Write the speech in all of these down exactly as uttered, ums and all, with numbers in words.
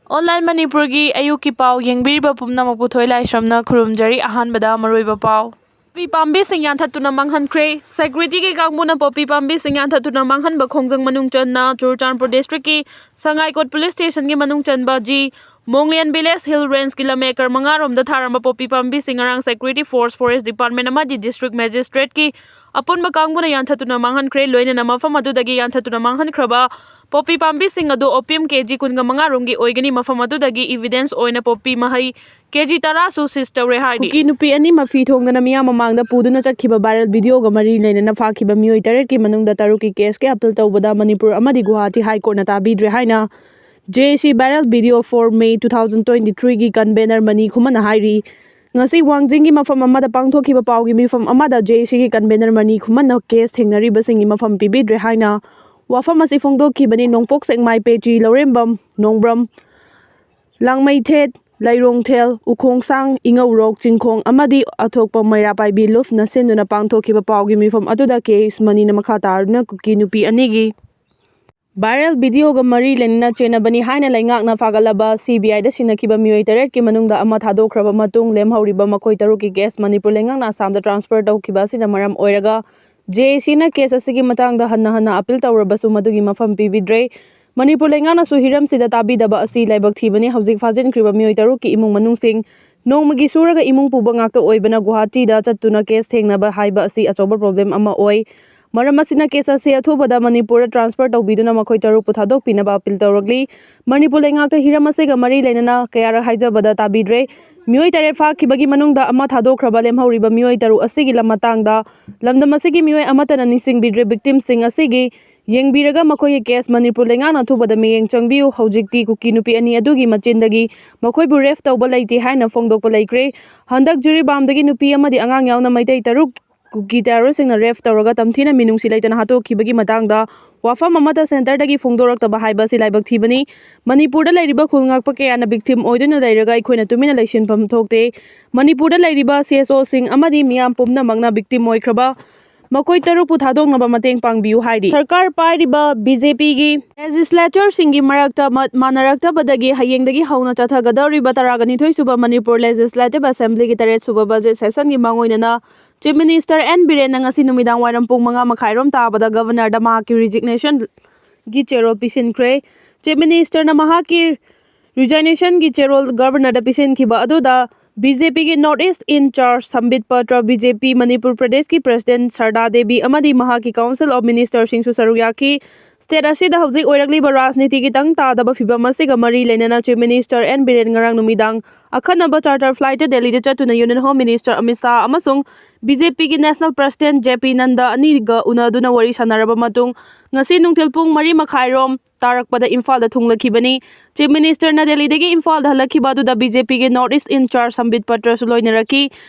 Online ꯃꯅꯤꯄꯨꯔꯒꯤ ꯑꯌꯨꯛꯀꯤ ꯄꯥꯎ ꯌꯦꯡꯕꯤꯔꯤꯕ ꯄꯨꯝꯅꯃꯛꯄꯨ ꯊꯣꯏ ꯂꯥꯏꯁ꯭ꯔꯝꯅ ꯈꯨꯔꯨꯝꯖꯔꯤ꯫ ꯑꯍꯥꯟꯕꯗ ꯃꯔꯨꯑꯣꯏꯕ ꯄꯥꯎ꯫ ꯄꯣꯄꯤ ꯄꯥꯝꯕꯤꯁꯤꯡ ꯌꯥꯟꯊꯠꯇꯨꯅ ꯃꯥꯡꯍꯟꯈ꯭ꯔꯦ꯫ ꯁꯦꯀ꯭ꯌꯨꯔꯤꯇꯤꯒꯤ ꯀꯥꯡꯕꯨꯅ ꯄꯣꯄꯤ ꯄꯥꯝꯕꯤꯁꯤꯡ ꯌꯥꯟꯊꯠꯇꯨꯅ ꯃꯥꯡꯍꯟꯕ ꯈꯣꯡꯖꯪ ꯃꯅꯨꯡ ꯆꯟꯅ ꯆꯨꯔꯆꯥꯟꯄꯨꯔ ꯗꯤꯁꯇ꯭ꯔꯤꯛꯀꯤ ꯁꯉꯥꯏꯀꯣꯠ ꯄꯨꯂꯤꯁ ꯁ꯭ꯇꯦꯁꯟꯒꯤ ꯃꯅꯨꯡ ꯆꯟꯕ ꯖꯤ ꯃꯣꯡꯂꯤꯌꯥꯟ ꯚꯤꯂꯦꯖ ꯍꯤꯜ ꯔꯦꯟꯖꯀꯤ ꯂꯝ ꯑꯦꯀꯔ ꯃꯉꯥ ꯔꯣꯝꯗ ꯊꯥꯔꯝꯕ ꯄꯣꯄꯤ ꯄꯥꯝꯕꯤꯁꯤꯡ ꯉꯔꯥꯡ ꯁꯦꯀ꯭ꯌꯨꯔꯤꯇꯤ ꯐꯣꯔꯁ, ꯐꯣꯔꯦꯁ ꯗꯤꯄꯥꯔꯠꯃꯦꯟ ꯑꯃꯗꯤ ꯗꯤꯁꯇ꯭ꯔꯤꯛ ꯃꯦꯖꯤꯁꯇ꯭ꯔꯦꯠꯀꯤ ꯑꯄꯨꯟꯕ ꯀꯥꯡꯕꯨꯅ ꯌꯥꯟꯊꯠꯇꯨꯅ ꯃꯥꯡꯍꯟꯈ꯭ꯔꯦ꯫ ꯂꯣꯏꯅꯅ ꯃꯐꯝ ꯑꯗꯨꯗꯒꯤ ꯌꯥꯟꯊꯠꯇꯨꯅ ꯃꯥꯡꯍꯟꯈ꯭ꯔꯕ ꯄꯣꯄꯤ ꯄꯥꯝꯕꯤꯁꯤꯡ ꯑꯗꯨ ꯑꯣꯄꯤꯌꯝ ꯀꯦ ꯖꯤ ꯀꯨꯟꯒ ꯃꯉꯥ ꯔꯣꯝꯒꯤ ꯑꯣꯏꯒꯅꯤ꯫ ꯃꯐꯝ ꯑꯗꯨꯗꯒꯤ ꯏꯚꯤꯗꯦꯟꯁ ꯑꯣꯏꯅ ꯄꯣꯄꯤ ꯃꯍꯩ ꯀꯦ ꯖꯤ ꯇꯔꯥꯁꯨ ꯁꯤꯖ ꯇꯧꯔꯦ ꯍꯥꯏꯔꯤ꯫ ꯀꯨꯀꯤ ꯅꯨꯄꯤ ꯑꯅꯤ ꯃꯐꯤ ꯊꯣꯡꯗꯅ ꯃꯤꯌꯥꯝ ꯃꯃꯥꯡꯗ ꯄꯨꯗꯨꯅ ꯆꯠꯈꯤꯕ ꯚꯥꯏꯔꯦꯜ ꯚꯤꯗꯤꯑꯣꯒ ꯃꯔꯤ ꯂꯩꯅꯅ ꯐꯥꯈꯤꯕ ꯃꯤꯑꯣꯏ ꯇꯔꯦꯠꯀꯤ ꯃꯅꯨꯡꯗ ꯇꯔꯨꯛꯀꯤ ꯀꯦꯁꯀꯤ ꯑꯄꯤꯜ ꯇꯧꯕꯗ ꯃꯅꯤꯄꯨꯔ ꯑꯃꯗꯤ ꯒꯨꯋꯥꯍꯥꯇꯤ ꯍꯥꯏ ꯀꯣꯔꯠꯅ ꯇꯥꯕꯤꯗ꯭ꯔꯦ ꯍꯥꯏꯅ ꯖꯦ ꯑꯦ ꯁꯤ viral video four May two thousand twenty ꯊ꯭ꯔꯤꯒꯤ ꯀꯟꯚꯦꯅꯔ ꯃꯅꯤ ꯈꯨꯃꯟꯅ ꯍꯥꯏꯔꯤ꯫ ꯉꯁꯤ ꯋꯥꯡꯖꯤꯡꯒꯤ ꯃꯐꯝ ꯑꯃꯗ ꯄꯥꯡꯊꯣꯛꯈꯤꯕ ꯄꯥꯎꯒꯤ ꯃꯤꯐꯝ ꯑꯃꯗ ꯖꯦ ꯑꯦ ꯁꯤꯒꯤ ꯀꯟꯚꯦꯅꯔ ꯃꯅꯤ ꯈꯨꯃꯟꯅ ꯀꯦꯁ ꯊꯦꯡꯅꯔꯤꯕꯁꯤꯡꯒꯤ ꯃꯐꯝ ꯄꯤꯕꯤꯗ꯭ꯔꯦ ꯍꯥꯏꯅ ꯋꯥꯐꯝ ꯑꯁꯤ ꯐꯣꯡꯗꯣꯛꯈꯤꯕꯅꯤ꯫ ꯅꯣꯡꯄꯣꯛ ꯁꯦꯛꯃꯥꯏ, ꯄꯦꯆꯤ, ꯂꯧꯔꯦꯝꯕꯝ, ꯅꯣꯡꯕ꯭ꯔꯝ, ꯂꯥꯡꯃꯩꯊꯦꯠ, ꯂꯩꯔꯣꯡꯊꯦꯜ, ꯎꯈꯣꯡꯁꯥꯡ, ꯏꯉꯧꯔꯣꯛ, ꯆꯤꯡꯈꯣꯡ ꯑꯃꯗꯤ ꯑꯊꯣꯛꯄ ꯃꯩꯔꯥ ꯄꯥꯏꯕꯤ ꯂꯨꯞꯅ ꯁꯤꯟꯗꯨꯅ ꯄꯥꯡꯊꯣꯛꯈꯤꯕ ꯄꯥꯎꯒꯤ ꯃꯤꯐꯝ ꯑꯗꯨꯗ ꯀꯦ ꯑꯦꯁ ꯃꯅꯤꯅ ꯃꯈꯥ ꯇꯥꯗꯨꯅ ꯀꯨꯀꯤ ꯅꯨꯄꯤ ꯑꯅꯤꯒꯤ ꯚꯥꯏꯔꯦꯜ ꯚꯤꯗꯤꯑꯣꯒ ꯃꯔꯤ ꯂꯩꯅꯅ ꯆꯦꯟꯅꯕꯅꯤ ꯍꯥꯏꯅ ꯂꯩꯉꯥꯛꯅ ꯐꯥꯒꯠꯂꯕ ꯁꯤ ꯕꯤ ꯑꯥꯏꯗ ꯁꯤꯟꯅꯈꯤꯕ ꯃꯤꯑꯣꯏ ꯇꯔꯦꯠꯀꯤ ꯃꯅꯨꯡꯗ ꯑꯃ ꯊꯥꯗꯣꯛꯈ꯭ꯔꯕ ꯃꯇꯨꯡ, ꯂꯦꯝꯍꯧꯔꯤꯕ ꯃꯈꯣꯏ ꯇꯔꯨꯛꯀꯤ ꯀꯦꯁ ꯃꯅꯤꯄꯨꯔ ꯂꯩꯉꯥꯛꯅ ꯑꯁꯥꯝꯗ ꯇ꯭ꯔꯥꯟꯁꯐꯔ ꯇꯧꯈꯤꯕ ꯑꯁꯤꯅ ꯃꯔꯝ ꯑꯣꯏꯔꯒ ꯖꯦ ꯑꯦ ꯁꯤꯅ ꯀꯦꯁ ꯑꯁꯤꯒꯤ ꯃꯇꯥꯡꯗ ꯍꯟꯅ ꯍꯟꯅ ꯑꯄꯤꯜ ꯇꯧꯔꯕꯁꯨ ꯃꯗꯨꯒꯤ ꯃꯐꯝ ꯄꯤꯕꯤꯗ꯭ꯔꯦ꯫ ꯃꯅꯤꯄꯨꯔ ꯂꯩꯉꯥꯛꯅꯁꯨ ꯍꯤꯔꯝꯁꯤꯗ ꯇꯥꯕꯤꯗꯕ ꯑꯁꯤ ꯂꯥꯏꯕꯛ ꯊꯤꯕꯅꯤ꯫ ꯍꯧꯖꯤꯛ ꯐꯥꯖꯤꯟꯈ꯭ꯔꯤꯕ ꯃꯤꯑꯣꯏ ꯇꯔꯨꯛꯀꯤ ꯏꯃꯨꯡ ꯃꯅꯨꯡꯁꯤꯡ ꯅꯣꯡꯃꯒꯤ ꯁꯨꯔꯒ ꯏꯃꯨꯡ ꯄꯨꯕ ꯉꯥꯛꯇ ꯑꯣꯏꯕꯅ ꯒꯨꯋꯥꯍꯥꯇꯤꯗ ꯆꯠꯇꯨꯅ ꯀꯦꯁ ꯊꯦꯡꯅꯕ ꯍꯥꯏꯕ ꯑꯁꯤ ꯑꯆꯧꯕ ꯄ꯭ꯔꯣꯕ꯭ꯂꯦꯝ ꯑꯃ ꯑꯣꯏ꯫ ꯃꯔꯝ ꯑꯁꯤꯅ ꯀꯦꯁ ꯑꯁꯤ ꯑꯊꯨꯕꯗ ꯃꯅꯤꯄꯨꯔꯗ ꯇ꯭ꯔꯥꯟꯁꯐꯔ ꯇꯧꯕꯤꯗꯨꯅ ꯃꯈꯣꯏ ꯇꯔꯨꯛꯄꯨ ꯊꯥꯗꯣꯛꯄꯤꯅꯕ ꯑꯄꯤꯜ ꯇꯧꯔꯛꯂꯤ꯫ ꯃꯅꯤꯄꯨꯔ ꯂꯩꯉꯥꯛꯇ ꯍꯤꯔꯝ ꯑꯁꯤꯒ ꯃꯔꯤ ꯂꯩꯅꯅ ꯀꯌꯥꯔꯛ ꯍꯥꯏꯖꯕꯗ ꯇꯥꯕꯤꯗ꯭ꯔꯦ꯫ ꯃꯤꯑꯣꯏ ꯇꯔꯦꯠ ꯐꯥꯈꯤꯕꯒꯤ ꯃꯅꯨꯡꯗ ꯑꯃ ꯊꯥꯗꯣꯛꯈ꯭ꯔꯕ ꯂꯦꯝꯍꯧꯔꯤꯕ ꯃꯤꯑꯣꯏ ꯇꯔꯨꯛ ꯑꯁꯤꯒꯤ ꯂꯝ ꯃꯇꯥꯡꯗ ꯂꯝꯗꯝ ꯑꯁꯤꯒꯤ ꯃꯤꯑꯣꯏ ꯑꯃꯠꯇꯅ ꯅꯤꯡꯁꯤꯡꯕꯤꯗ꯭ꯔꯦ꯫ ꯚꯤꯛꯇꯤꯝꯁꯤꯡ ꯑꯁꯤꯒꯤ ꯌꯦꯡꯕꯤꯔꯒ ꯃꯈꯣꯏꯒꯤ ꯀꯦꯁ ꯃꯅꯤꯄꯨꯔ ꯂꯩꯉꯥꯛꯅ ꯑꯊꯨꯕꯗ ꯃꯤꯠꯌꯦꯡ ꯆꯪꯕꯤꯌꯨ꯫ ꯍꯧꯖꯤꯛꯇꯤ ꯀꯨꯀꯤ ꯅꯨꯄꯤ ꯑꯅꯤ ꯑꯗꯨꯒꯤ ꯃꯆꯤꯟꯗꯒꯤ ꯃꯈꯣꯏꯕꯨ ꯔꯦꯞ ꯇꯧꯕ ꯂꯩꯇꯦ ꯍꯥꯏꯅ ꯐꯣꯡꯗꯣꯛꯄ ꯂꯩꯈ꯭ꯔꯦ꯫ ꯍꯟꯗꯛ ꯖꯤꯔꯤꯕꯥꯝꯗꯒꯤ ꯅꯨꯄꯤ ꯑꯃꯗꯤ ꯑꯉꯥꯡ ꯌꯥꯎꯅ ꯃꯩꯇꯩ ꯇꯔꯨꯛ ꯀꯨꯀꯤ ꯇꯦꯔꯣꯔꯤꯁꯁꯤꯡꯅ ꯔꯦꯞ ꯇꯧꯔꯒ ꯇꯝꯊꯤꯅ ꯃꯤꯅꯨꯡꯁꯤ ꯂꯩꯇꯅ ꯍꯥꯠꯇꯣꯛꯈꯤꯕꯒꯤ ꯃꯇꯥꯡꯗ ꯋꯥꯐꯝ ꯑꯃꯠꯇ ꯁꯦꯟꯇꯔꯗꯒꯤ ꯐꯣꯡꯗꯣꯔꯛꯇꯕ ꯍꯥꯏꯕ ꯑꯁꯤ ꯂꯥꯏꯕꯛ ꯊꯤꯕꯅꯤ꯫ ꯃꯅꯤꯄꯨꯔꯗ ꯂꯩꯔꯤꯕ ꯈꯨꯜ ꯉꯥꯛꯄ ꯀꯌꯥꯅ ꯚꯤꯛꯇꯤꯝ ꯑꯣꯏꯗꯨꯅ ꯂꯩꯔꯒ ꯑꯩꯈꯣꯏꯅ ꯇꯨꯃꯤꯟꯅ ꯂꯩꯁꯤꯟꯐꯝ ꯊꯣꯛꯇꯦ꯫ ꯃꯅꯤꯄꯨꯔꯗ ꯂꯩꯔꯤꯕ ꯁꯤ ꯑꯦꯁ ꯑꯣꯁꯤꯡ ꯑꯃꯗꯤ ꯃꯤꯌꯥꯝ ꯄꯨꯝꯅꯃꯛꯅ ꯚꯤꯛꯇꯤꯝ ꯑꯣꯏꯈ꯭ꯔꯕ ꯃꯈꯣꯏ ꯇꯔꯨꯛꯄꯨ ꯊꯥꯗꯣꯛꯅꯕ ꯃꯇꯦꯡ ꯄꯥꯡꯕꯤꯌꯨ ꯍꯥꯏꯔꯤ꯫ ꯁꯔꯀꯥꯔ ꯄꯥꯏꯔꯤꯕ ꯕꯤ ꯖꯦ ꯄꯤꯒꯤ ꯂꯦꯖꯤꯁꯂꯦꯆꯔꯁꯤꯡꯒꯤ ꯃꯔꯛꯇ ꯃꯠ ꯃꯥꯟꯅꯔꯛꯇꯕꯗꯒꯤ ꯍꯌꯦꯡꯗꯒꯤ ꯍꯧꯅ ꯆꯠꯊꯒꯗꯧꯔꯤꯕ ꯇꯔꯥꯒ ꯅꯤꯊꯣꯏ ꯁꯨꯕ ꯃꯅꯤꯄꯨꯔ ꯂꯦꯖꯤꯁꯂꯦꯇꯤꯚ ꯑꯦꯁꯦꯝꯕ꯭ꯂꯤꯒꯤ ꯇꯔꯦꯠ ꯁꯨꯕ ꯕꯖꯦꯠ ꯁꯦꯁꯟꯒꯤ ꯃꯥꯡꯑꯣꯏꯅꯅ ꯆꯤꯐ ꯃꯤꯅꯤꯁꯇꯔ ꯑꯦꯟ ꯕꯤꯔꯦꯟꯅ ꯉꯁꯤ ꯅꯨꯃꯤꯗꯥꯡ ꯋꯥꯏꯔꯝ ꯄꯨꯡ ꯃꯉꯥ ꯃꯈꯥꯏꯔꯣꯝ ꯇꯥꯕꯗ ꯒꯚꯔꯅꯔꯗ ꯃꯍꯥꯛꯀꯤ ꯔꯤꯖꯤꯒꯅꯦꯁꯟꯒꯤ ꯆꯦꯔꯣꯜ ꯄꯤꯁꯤꯟꯈ꯭ꯔꯦ꯫ ꯆꯤꯐ ꯃꯤꯅꯤꯁꯇꯔꯅ ꯃꯍꯥꯛꯀꯤ ꯔꯤꯖꯥꯏꯅꯦꯁꯟꯒꯤ ꯆꯦꯔꯣꯜ ꯒꯚꯔꯅꯔꯗ ꯄꯤꯁꯤꯟꯈꯤꯕ ꯑꯗꯨꯗ ꯕꯤ ꯖꯦ ꯄꯤꯒꯤ ꯅꯣꯔꯠ ꯏꯁ ꯏꯟ ꯆꯥꯔꯖ ꯁꯝꯕꯤꯠ ꯄꯇ꯭ꯔ, ꯕꯤ ꯖꯦ ꯄꯤ ꯃꯅꯤꯄꯨꯔ ꯄ꯭ꯔꯗꯦꯁꯀꯤ ꯄ꯭ꯔꯁꯤꯗꯦꯟꯠ ꯁꯔꯗꯥ ꯗꯦꯕꯤ ꯑꯃꯗꯤ ꯃꯍꯥꯛꯀꯤ ꯀꯥꯎꯟꯁꯤꯜ ꯑꯣꯐ ꯃꯤꯅꯤꯁꯇꯔꯁꯤꯡꯁꯨ ꯁꯔꯨꯛ ꯌꯥꯈꯤ꯫ ꯁ꯭ꯇꯦꯠ ꯑꯁꯤꯗ ꯍꯧꯖꯤꯛ ꯑꯣꯏꯔꯛꯂꯤꯕ ꯔꯥꯖꯅꯤꯇꯤꯒꯤ ꯇꯪ ꯇꯥꯗꯕ ꯐꯤꯚꯝ ꯑꯁꯤꯒ ꯃꯔꯤ ꯂꯩꯅꯅ ꯆꯤꯐ ꯃꯤꯅꯤꯁꯇꯔ ꯑꯦꯟ ꯕꯤꯔꯦꯟ ꯉꯔꯥꯡ ꯅꯨꯃꯤꯗꯥꯡ ꯑꯈꯟꯅꯕ ꯆꯥꯔꯇꯔ ꯐ꯭ꯂꯥꯏꯠꯇ ꯗꯦꯜꯂꯤꯗ ꯆꯠꯇꯨꯅ union home minister Amit Shah ꯑꯃꯁꯨꯡ ꯕꯤ ꯖꯦ ꯄꯤꯒꯤ ꯅꯦꯁꯅꯦꯜ ꯄ꯭ꯔꯁꯤꯗꯦꯟꯠ ꯖꯦ ꯄꯤ ꯅꯟꯗ ꯑꯅꯤꯒ ꯎꯅꯗꯨꯅ ꯋꯥꯔꯤ ꯁꯥꯟꯅꯔꯕ ꯃꯇꯨꯡ ꯉꯁꯤ ꯅꯨꯡꯊꯤꯜ ꯄꯨꯡ ꯃꯔꯤ ꯃꯈꯥꯏꯔꯣꯝ ꯇꯥꯔꯛꯄꯗ ꯏꯝꯐꯥꯜꯗ ꯊꯨꯡꯂꯈꯤꯕꯅꯤ꯫ ꯆꯤꯐ ꯃꯤꯅꯤꯁꯇꯔꯅ ꯗꯦꯜꯂꯤꯗꯒꯤ ꯏꯝꯐꯥꯜꯗ ꯍꯜꯂꯛꯈꯤꯕ ꯑꯗꯨꯗ ꯕꯤ ꯖꯦ ꯄꯤꯒꯤ ꯅꯣꯔꯠ ꯏꯁ ꯏꯟ ꯆꯥꯔꯖ ꯁꯝꯕꯤꯠ ꯄꯇ꯭ꯔꯁꯨ ꯂꯣꯏꯅꯔꯛꯈꯤ꯫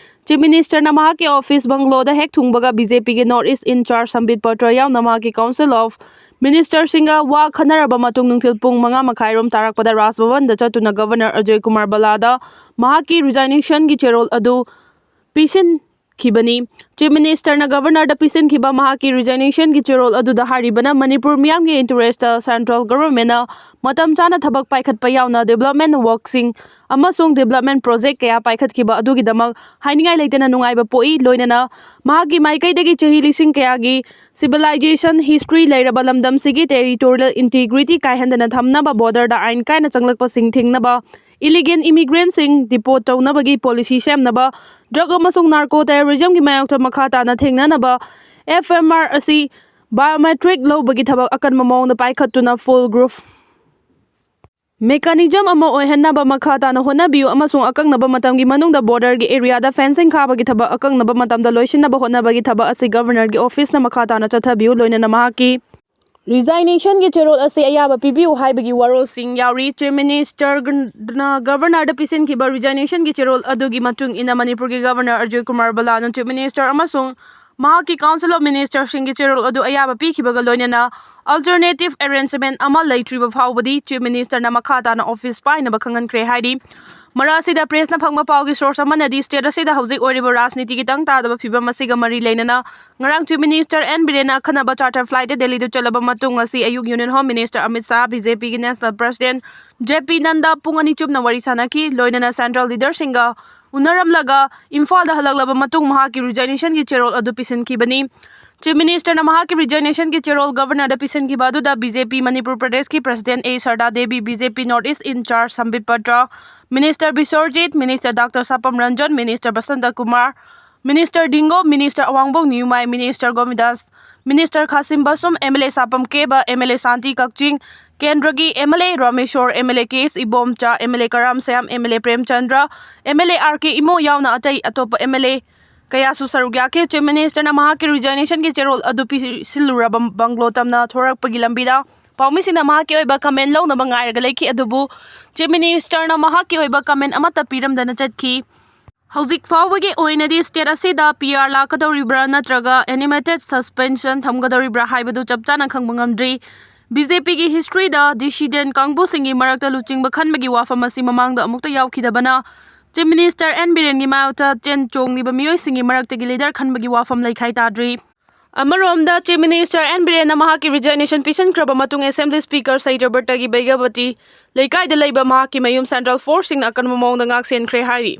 ꯆꯤꯐ ꯃꯤꯅꯤꯁꯇꯔꯅ ꯃꯍꯥꯛꯀꯤ ꯑꯣꯐꯤꯁ ꯕꯪꯒꯂꯣꯗ ꯍꯦꯛ ꯊꯨꯡꯕꯒ ꯕꯤ ꯖꯦ ꯄꯤꯒꯤ ꯅꯣꯔꯠ ꯏꯁ ꯏꯟ ꯆꯥꯔꯖ ꯁꯝꯕꯤꯠ ꯄꯇ꯭ꯔ ꯌꯥꯎꯅ ꯃꯍꯥꯛꯀꯤ ꯀꯥꯎꯟꯁꯤꯜ ꯑꯣꯐ ꯃꯤꯅꯤꯁꯇꯔꯁꯤꯡꯒ ꯋꯥ ꯈꯟꯅꯔꯕ ꯃꯇꯨꯡ ꯅꯨꯡꯊꯤꯜ ꯄꯨꯡ ꯃꯉꯥ ꯃꯈꯥꯏꯔꯣꯝ ꯇꯥꯔꯛꯄꯗ ꯔꯥꯖ ꯚꯕꯟꯗ ꯆꯠꯇꯨꯅ ꯒꯚꯔꯅꯔ ꯑꯖꯣꯏ ꯀꯨꯃꯥꯔ ꯕꯂꯥꯗ ꯃꯍꯥꯛꯀꯤ ꯔꯤꯖꯥꯏꯅꯦꯁꯟꯒꯤ ꯆꯦꯔꯣꯜ ꯑꯗꯨ ꯄꯤꯁꯤꯟꯈꯤꯕꯅꯤ꯫ ꯆꯤꯐ ꯃꯤꯅꯤꯁꯇꯔꯅ ꯒꯚꯔꯅꯔꯗ ꯄꯤꯁꯤꯟꯈꯤꯕ ꯃꯍꯥꯛꯀꯤ ꯔꯤꯖꯥꯏꯅꯦꯁꯟꯒꯤ ꯆꯦꯔꯣꯜ ꯑꯗꯨꯗ ꯍꯥꯏꯔꯤꯕꯅ ꯃꯅꯤꯄꯨꯔ ꯃꯤꯌꯥꯝꯒꯤ ꯏꯟꯇꯔꯦꯁꯇ ꯁꯦꯟꯇ꯭ꯔꯦꯜ ꯒꯚꯔꯟꯃꯦꯟꯠꯅ ꯃꯇꯝ ꯆꯥꯅ ꯊꯕꯛ ꯄꯥꯏꯈꯠꯄ ꯌꯥꯎꯅ ꯗꯤꯕꯦꯂꯞꯃꯦꯟꯠ ꯋꯥꯔꯛꯁꯤꯡ ꯑꯃꯁꯨꯡ ꯗꯤꯕꯦꯂꯞꯃꯦꯟꯠ ꯄ꯭ꯔꯣꯖꯦꯛ ꯀꯌꯥ ꯄꯥꯏꯈꯠꯈꯤꯕ ꯑꯗꯨꯒꯤꯗꯃꯛ ꯍꯥꯏꯅꯤꯡꯉꯥꯏ ꯂꯩꯇꯅ ꯅꯨꯡꯉꯥꯏꯕ ꯄꯣꯛꯏ꯫ ꯂꯣꯏꯅꯅ ꯃꯍꯥꯛꯀꯤ ꯃꯥꯏꯀꯩꯗꯒꯤ ꯆꯍꯤ ꯂꯤꯁꯤꯡ ꯀꯌꯥꯒꯤ ꯁꯤꯚꯤꯂꯥꯏꯖꯦꯁꯟ ꯍꯤꯁꯇ꯭ꯔꯤ ꯂꯩꯔꯕ ꯂꯝꯗꯝꯁꯤꯒꯤ ꯇꯦꯔꯤꯇꯣꯔꯤꯌꯦꯜ ꯏꯟꯇꯤꯒ꯭ꯔꯤꯇꯤ ꯀꯥꯏꯍꯟꯗꯅ ꯊꯝꯅꯕ, ꯕꯣꯔꯗꯔꯗ ꯑꯥꯏꯟ ꯀꯥꯏꯅ ꯆꯪꯂꯛꯄꯁꯤꯡ ꯊꯤꯡꯅꯕ, ꯏꯂꯤꯒꯦꯜ ꯏꯃꯤꯒ꯭ꯔꯦꯟꯠꯁꯤꯡ ꯗꯤꯄꯣꯔꯠ ꯇꯧꯅꯕꯒꯤ ꯄꯣꯂꯤꯁꯤ ꯁꯦꯝꯅꯕ, ꯗ꯭ꯔꯒ ꯑꯃꯁꯨꯡ ꯅꯥꯔꯀꯣ ꯇꯦꯔꯣꯔꯤꯖꯝꯒꯤ ꯃꯥꯌꯣꯛꯇ ꯃꯈꯥ ꯇꯥꯅ ꯊꯦꯡꯅꯅꯕ ꯑꯦꯐ ꯑꯦꯝ ꯑꯥꯔ ꯑꯁꯤ ꯕꯥꯏꯑꯣꯃꯦꯇ꯭ꯔꯤꯛ ꯂꯧꯕꯒꯤ ꯊꯕꯛ ꯑꯀꯟꯕ ꯃꯑꯣꯡꯗ ꯄꯥꯏꯈꯠꯇꯨꯅ ꯐꯨꯜ ꯒ꯭ꯔꯨꯞ ꯃꯦꯀꯥꯅꯤꯖꯝ ꯑꯃ ꯑꯣꯏꯍꯟꯅꯕ ꯃꯈꯥ ꯇꯥꯅ ꯍꯣꯠꯅꯕꯤꯌꯨ ꯑꯃꯁꯨꯡ ꯑꯀꯛꯅꯕ ꯃꯇꯝꯒꯤ ꯃꯅꯨꯡꯗ ꯕꯣꯔꯗꯔꯒꯤ ꯑꯦꯔꯤꯌꯥꯗ ꯐꯦꯟꯁꯤꯡ ꯈꯥꯕꯒꯤ ꯊꯕꯛ ꯑꯀꯛꯅꯕ ꯃꯇꯝꯗ ꯂꯣꯏꯁꯤꯟꯅꯕ ꯍꯣꯠꯅꯕꯒꯤ ꯊꯕꯛ ꯑꯁꯤ ꯒꯚꯔꯅꯔꯒꯤ ꯑꯣꯐꯤꯁꯅ ꯃꯈꯥ ꯇꯥꯅ ꯆꯠꯊꯕꯤꯌꯨ꯫ ꯂꯣꯏꯅꯅ ꯃꯍꯥꯛꯀꯤ ꯔꯤꯖꯥꯏꯅꯦꯁꯟꯒꯤ ꯆꯦꯔꯣꯜ ꯑꯁꯤ ꯑꯌꯥꯕ ꯄꯤꯕꯤꯌꯨ ꯍꯥꯏꯕꯒꯤ ꯋꯥꯔꯣꯜꯁꯤꯡ ꯌꯥꯎꯔꯤ꯫ ꯆꯤꯐ ꯃꯤꯅꯤꯁꯇꯔꯅ ꯒꯚꯔꯅꯔꯗ ꯄꯤꯁꯤꯟꯈꯤꯕ ꯔꯤꯖꯥꯏꯅꯦꯁꯟꯒꯤ ꯆꯦꯔꯣꯜ ꯑꯗꯨꯒꯤ ꯃꯇꯨꯡ ꯏꯟꯅ ꯃꯅꯤꯄꯨꯔꯒꯤ governor Ajoy Kumar ꯕꯂꯥꯅ chief minister ꯑꯃꯁꯨꯡ ꯃꯍꯥꯛꯀꯤ ꯀꯥꯎꯟꯁꯤꯜ ꯑꯣꯐ ꯃꯤꯅꯤꯁꯇꯔꯁꯤꯡꯒꯤ ꯆꯦꯔꯣꯜ ꯑꯗꯨ ꯑꯌꯥꯕ ꯄꯤꯈꯤꯕꯒ ꯂꯣꯏꯅꯅ ꯑꯜꯇꯔꯅꯦꯇꯤꯚ ꯑꯦꯔꯦꯟꯖꯃꯦꯟꯠ ꯑꯃ ꯂꯩꯇ꯭ꯔꯤꯕ ꯐꯥꯎꯕꯗꯤ ꯆꯤꯐ ꯃꯤꯅꯤꯁꯇꯔꯅ ꯃꯈꯥ ꯇꯥꯅ ꯑꯣꯐꯤꯁ ꯄꯥꯏꯅꯕ ꯈꯪꯍꯟꯈ꯭ꯔꯦ ꯍꯥꯏꯔꯤ꯫ ꯃꯔꯛ ꯑꯁꯤꯗ pressꯅ ꯐꯪꯕ ꯄꯥꯎꯒꯤ source ꯑꯃꯅꯗꯤ state ꯑꯁꯤꯗ ꯍꯧꯖꯤꯛ ꯑꯣꯏꯔꯤꯕ ꯔꯥꯖꯅꯤꯇꯤꯒꯤ ꯇꯪ ꯇꯥꯗꯕ ꯐꯤꯕꯝ ꯑꯁꯤꯒ ꯃꯔꯤ ꯂꯩꯅꯅ ꯉꯔꯥꯡ Chief Minister ꯑꯦꯟ ꯕꯤꯔꯦꯟꯅ ꯑꯈꯟꯅꯕ charter flightꯇ ꯗꯦꯜꯂꯤꯗ ꯆꯠꯂꯕ ꯃꯇꯨꯡ ꯉꯁꯤ ꯑꯌꯨꯛ Union Home Minister Amit Shah, BJPꯒꯤ National President J P Nadda ꯄꯨꯡ ꯑꯅꯤ ꯆꯨꯞꯅ ꯋꯥꯔꯤ ꯁꯥꯟꯅꯈꯤ꯫ ꯂꯣꯏꯅꯅ central leaderꯁꯤꯡꯒ ꯎꯅꯔꯝꯂꯒ ꯏꯝꯐꯥꯜꯗ ꯍꯜꯂꯛꯂꯕ ꯃꯇꯨꯡ ꯃꯍꯥꯛꯀꯤ resignationꯒꯤ ꯆꯦꯔꯣꯜ ꯑꯗꯨ ꯄꯤꯁꯤꯟꯈꯤꯕꯅꯤ꯫ Chief Ministerꯅ ꯃꯍꯥꯛꯀꯤ resignationꯒꯤ ꯆꯦꯔꯣꯜ Governorꯗ ꯄꯤꯁꯤꯟꯈꯤꯕ ꯑꯗꯨꯗ BJP ꯃꯅꯤꯄꯨꯔ ꯄ꯭ꯔꯗꯦꯁꯀꯤ President A Sarda Devi, BJP North East in charge Sambit Patra, Minister Biswajit, Minister doctor Sapam Ranjan, Minister Basanta Kumar, Minister Dingo, Minister Awangbok Newmai, Minister Govindas, Minister Khashim Vashum, MLA Sapam Keba, MLA Shanti Kakching, ꯀꯦꯟꯗ꯭ꯔꯒꯤ MLA Rameshor, MLA K S Ibomcha, MLA Karam Shyam, MLA Premchandra, MLA R K Imo ꯌꯥꯎꯅ ꯑꯇꯩ ꯑꯇꯣꯞꯄ MLA ꯀꯌꯥꯁꯨ ꯁꯔꯨꯛ ꯌꯥꯈꯤ꯫ Chief Ministerꯅ ꯃꯍꯥꯛꯀꯤ resignationꯒꯤ ꯆꯦꯔꯣꯜ ꯑꯗꯨ ꯄꯤꯁꯤꯜꯂꯨꯔꯕ ꯕꯪꯒ꯭ꯂꯣ ꯇꯝꯅ ꯊꯣꯔꯛꯄꯒꯤ ꯂꯝꯕꯤꯗ ꯄꯥꯎꯃꯤꯁꯤꯡꯅ ꯃꯍꯥꯛꯀꯤ ꯑꯣꯏꯕ comment ꯂꯧꯅꯕ ꯉꯥꯏꯔꯒ ꯂꯩꯈꯤ, ꯑꯗꯨꯕꯨ Chief Ministerꯅ ꯃꯍꯥꯛꯀꯤ ꯑꯣꯏꯕ comment ꯑꯃꯠꯇ ꯄꯤꯔꯝꯗꯅ ꯆꯠꯈꯤ꯫ ꯍꯧꯖꯤꯛ ꯐꯥꯎꯕꯒꯤ ꯑꯣꯏꯅꯗꯤ state ꯑꯁꯤꯗ PR ꯂꯥꯛꯀꯗꯧꯔꯤꯕ꯭ꯔꯥ ꯅꯠꯇ꯭ꯔꯒ animated suspension ꯊꯝꯒꯗꯧꯔꯤꯕ꯭ꯔꯥ ꯍꯥꯏꯕꯗꯨ ꯆꯞ ꯆꯥꯅ ꯈꯪꯕ ꯉꯝꯗ꯭ꯔꯤ꯫ BJPꯒꯤ historyꯗ dissident ꯀꯥꯡꯕꯨꯁꯤꯡꯒꯤ ꯃꯔꯛꯇ ꯂꯨꯆꯤꯡꯕ ꯈꯟꯕꯒꯤ ꯋꯥꯐꯝ ꯑꯁꯤ ꯃꯃꯥꯡꯗ ꯑꯃꯨꯛꯇ ꯌꯥꯎꯈꯤꯗꯕꯅ Chief Minister ꯑꯦꯟ ꯕꯤꯔꯦꯟꯒꯤ ꯃꯥꯌꯣꯛꯇ ꯆꯦꯟ ꯆꯣꯡꯂꯤꯕ ꯃꯤꯑꯣꯏꯁꯤꯡꯒꯤ ꯃꯔꯛꯇꯒꯤ leader ꯈꯟꯕꯒꯤ ꯋꯥꯐꯝ ꯂꯩꯈꯥꯏ ꯇꯥꯗ꯭ꯔꯤ꯫ ꯑꯃꯔꯣꯝꯗ Chief Minister ꯑꯦꯟ ꯕꯤꯔꯦꯟꯅ ꯃꯍꯥꯛꯀꯤ resignation ꯄꯤꯁꯤꯟꯈ꯭ꯔꯕ ꯃꯇꯨꯡ Assembly Speaker ꯁꯩꯇ꯭ꯔꯕꯇꯒꯤ ꯕꯩꯒꯕꯇꯤ ꯂꯩꯀꯥꯏꯗ ꯂꯩꯕ ꯃꯍꯥꯛꯀꯤ ꯃꯌꯨꯝ central forceꯁꯤꯡꯅ ꯑꯀꯟꯕ ꯃꯑꯣꯡꯗ ꯉꯥꯛ ꯁꯦꯟꯈ꯭ꯔꯦ ꯍꯥꯏꯔꯤ꯫